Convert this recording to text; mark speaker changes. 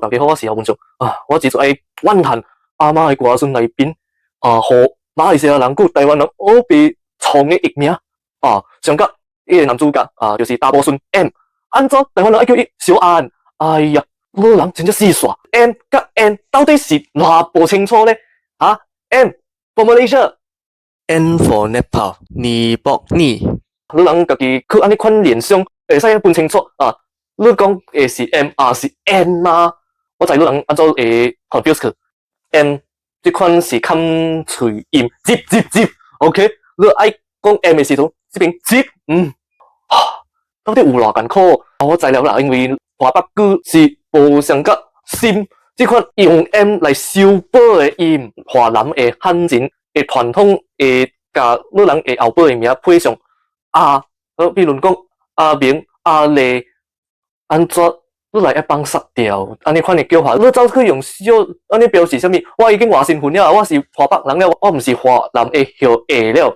Speaker 1: 大家好，我是姚文祥啊，我只做愛怨嘆阿媽的歌孫內邊啊，予馬來西亞人佮台灣人烏白創的譯名啊，上甲伊个男主角啊，就是查埔孫 M，按怎台灣人愛叫伊小安？哎呀，老人真正死煞，M 佮 N 到底是偌無清楚咧？啊，M for Malaysia，N for Nepal，尼泊爾，你人家己去按呢款聯想，會使分清楚啊？你講的是 M 抑是 N 嗎？我知你人按怎會 confuse 去？M 這款是崁喙音，zip zip zip，OK？你愛講 M 的時陣，這邊 zip，到底有偌艱苦？我知了啦，因為華北語是無上佮深，這款用 M 來修補的音，華南的漢人的傳統會共你人的後尾的名配上阿，比如講阿明、阿麗，按怎你來愛放殺掉？按呢款的叫法，你走去用小按呢表示啥物？我已經換身份了，我是華北人了，我毋是華南的後裔了。